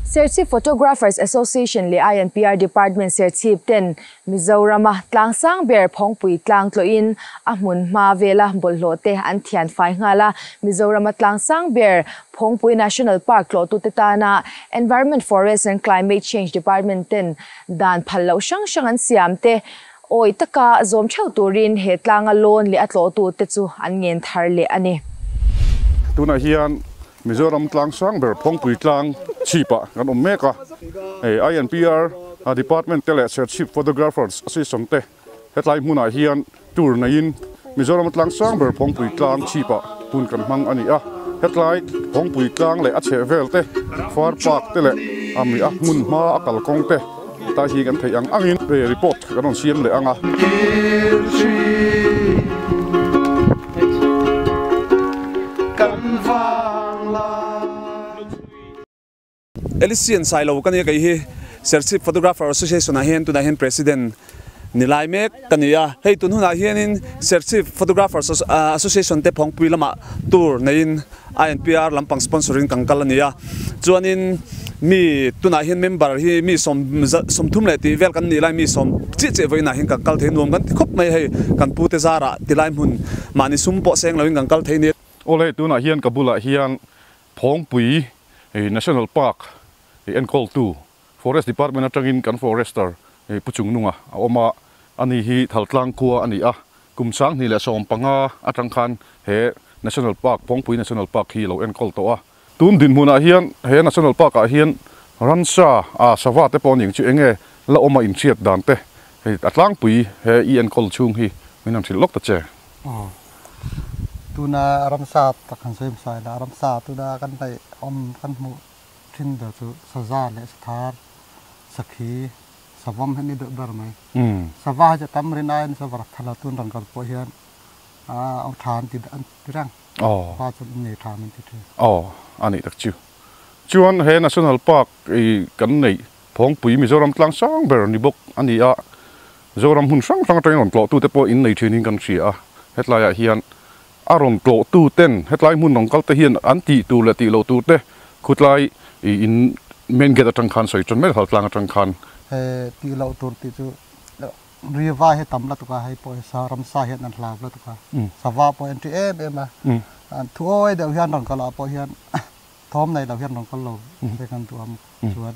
Serchhip Photographers Association leh INPR Department Serchhip ten Mizorama tlang sang ber Phawngpui tlang tlawhin a hmun hma vela bawlhhlawh te an thian fai nghal a. Mizorama tlang sang ber Phawngpui National Park tlawhtute tana Environment, Forest and Climate Change Department ten dan phal loh hrang hrang an siam te awi taka zawm theuh turin he tlanga lawn leh a tlawhtute chu an ngen thar leh a ni. Tunah hian Mizoram tlang sang ber Phawngpui tlang chhipah kan awm mek a, hei INPR department te leh Serchhip Photographers Association te hetlai hmunah hian tour neiin Mizoram tlang sang ber Phawngpui tlang chhipah hun kan hmang a ni a, hetlai Phawngpui tlang leh a chhehvel te, Far Park te leh a mi a hmun hma a kalkawng te tai hi kan theih ang angin report kan rawn siam leh ang a. Elysian Sailo ka nia kei hi Serchhip Photographer Association ah hian tunah hian President ni lai mek ka ni a, hei tun hunah hianin Serchhip Photographers Association te Phawngpui lamah tour neiin INPR lampang sponsor in kan kal a ni a, chuanin mi tunah hian member hi mi sawm sawmthum leh tih vel kan nih lai mi sawm chiah chiah vawiinah hian kan kal thei nuam kan ti khawp mai hei kan pute zarah tilai hmun mahni sum pawh seng loin kan kal thei ni. Awle tunah hian ka bulah hian Phawngpui National Park enkawltu Forest Department atangin kan Forester Pu Chungnunga a awm a, ani hi Thaltlang khua a ni a, kum 2015 atang khan he National Park, Phawngpui National Park hi lo enkawl tawh a. Tun dinhmunah hian he National Park ah hian ransa a sava te pawh ning chu enge la awm a inhriat dan te hei a tlangpui he i enkawl chhung hi min han hrilh lawk ta che. Aw. Tuna ramsa tak han sawi hmasa ila, ramsa tuna kan hnaih awm kan hmuh thin ber chu saza leh sathar, sakhi, savawm hi an ni deuh ber mai. Sava hi chu tam rin aiin sava rak thala tun rang kal pawh hian a tha an ti an ti reng. Sava chu an nei tha an ti thin. Aw, a nih tak chu. Chuan he National Park i kan neih Phawngpui Mizoram tlang sang ber ni bawk a ni a, Zoram hmun hrang hrang atangin rawn tlawhtute pawh in nei thinin kan hria a, hetlaiah hian a rawn tlawhtu ten hetlai hmun rawn kal te hian an tih tur leh tih loh tur te khutlai in main gate atang khan sawi tan mai hal tlang atang khan. He tih loh tur tih chu riva hi tam lutuk a, hei pawh hi sa ramsa hian an hlau lutuk a, sava pawh an ṭi em em a, an thuawi deuh hian rawn kal ah pawh hian thawm nei lo hian rawn kal lo se kan duh ang chuan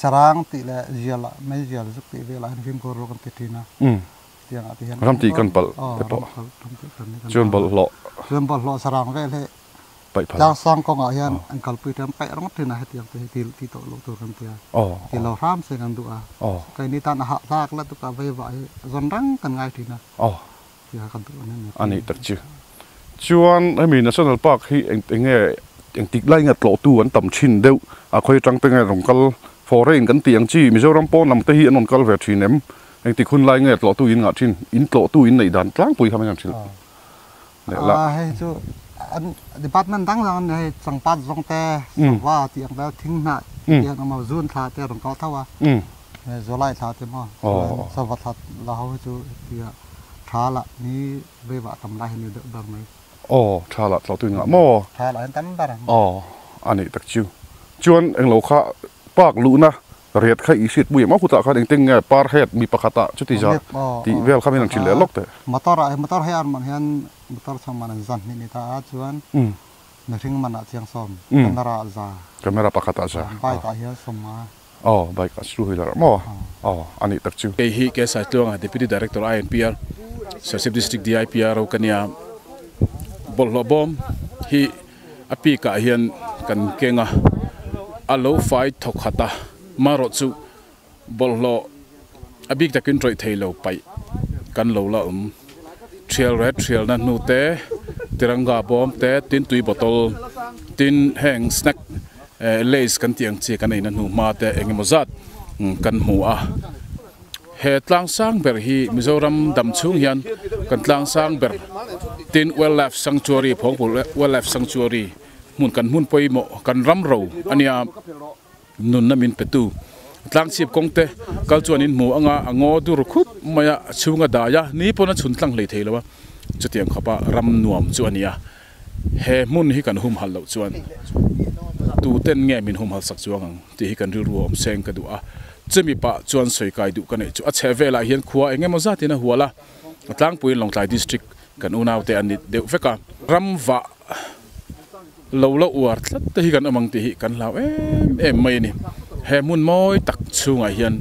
sarang tih leh zial ah mei zial zuk tih vel ah hian fimkhur rawh kan ti thin a tiang ah te hian ram tih kan palh te pawh chuan bawlhhlawh chuan bawlhhlawh sarang vel hi tlang sang kawng ah hian an kalpui tan paih ringawt thin a hetiang te hi ti ti tawh loh tur kan ti a ti lo hram se kan duh a keini tan a hahthlak la tukah veivah hi zawn reng kan ngai thin a tia kan duh a ni. A nih tak chu. Chuan hemi National Park hi eng enge engtik lai nge tlawhtu an tam thin deuh a khawi atang te nge rawn kal foreign kan tih ang chi Mizoram pawn lam te hi an rawn kal ve thin em? Engtik hun lai nge tlawhtu in ngah thin? In tlawhtu in neih dan tlangpui kha mai an hrilh leh la. Hei chu an department dang dang an ni hei changpat zawng te sava tih ang te thing hnah tih ang emaw zun thla te rawn kal tho a July thla te maw sava thla la ho hi chu tia tha lah ni veivah tam lai hi ni deuh ber mai. Aw tha lah tlawh tui ngah maw? Tha lah hian tam ber ang. Aw a nih tak chu. Chuan englo kha park luhna riat kha i hriat pui em a khutah khan engtin nge par head mi pakhat ah chuti zah tih vel kha min han hrilh leh lawk teh. Motor ah motor hei ar man hian motor chhang man an zan hnih ni ta a chuan mihring man ah chiang sawm camera ah za. Camera pakhat ah za. Bike ah hian sawm nga. Aw bike ah chu hui lar maw? Aw a nih tak chu. Kei hi KSI Tluanga Deputy Director INPR Serchhip District DIPRO ka nia. Bawlhhlawh bawm hi a peak ah hian kan keng a, a lo fai thawk khat a, marawh chu bawlhhlawh a bik takin rawih thei lo paih kan lo la awm. Thial ret thialna hnu te, tiranga bawm te, tin tui bottle, tin heng snack lays kan tih ang chi kan eina hnu hma te eng emaw zat kan hmu a. He tlang sang ber hi Mizoram dam chhung hian kan tlang sang ber tin Wildlife Sanctuary Phawngpui Wildlife Sanctuary hmun kan hmun pawimawh kan ram ro a nia nunna min petu tlang chhip kawng te kal chuan in hmu anga a ngaw dur khup mai a a chhung a dai a ni pawn a chhun tlang hlei thei lo a chutiang khawpa ram nuam chu a ni a he hmun hi kan humhalh loh chuan. Tu ten nge min humhalh sak chuang ang tih hi kan rilru a awm seng ka duh a, chumi pah chuan sawi kai duh ka neih chu a chheh velah hian khua eng emaw zatin a hual a, a tlangpuiin Lawngtlai District kan unaute an ni deuh vek a, ram vah lo la uar tlat te hi kan awm ang tih hi kan hlau em em mai a ni. He hmun mawi tak chhungah hian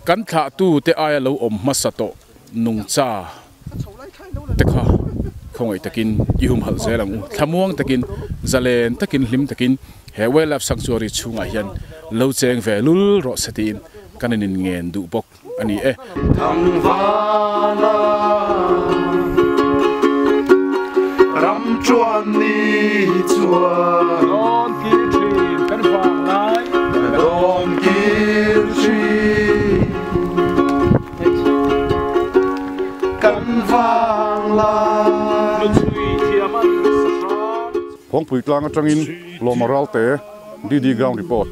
kan thlahtute aia lo awm hmasa tawh nungcha te kha khawngaih takin i humhalh zel ang u. Thlamuang takin, zalen takin, hlim takin he Wildlife Sanctuary chhungah hian lo cheng ve lul rawh se tiin kan in inngen duh bawk a ni e. Thangvana ram chuan ni chuan Dawn kir thin kan vang lai. Dawn kir thin. Kan vang lai. Luchhui thiam an sa hram. Phawngpui tlang atangin Lawma Ralte, DD Ground Report.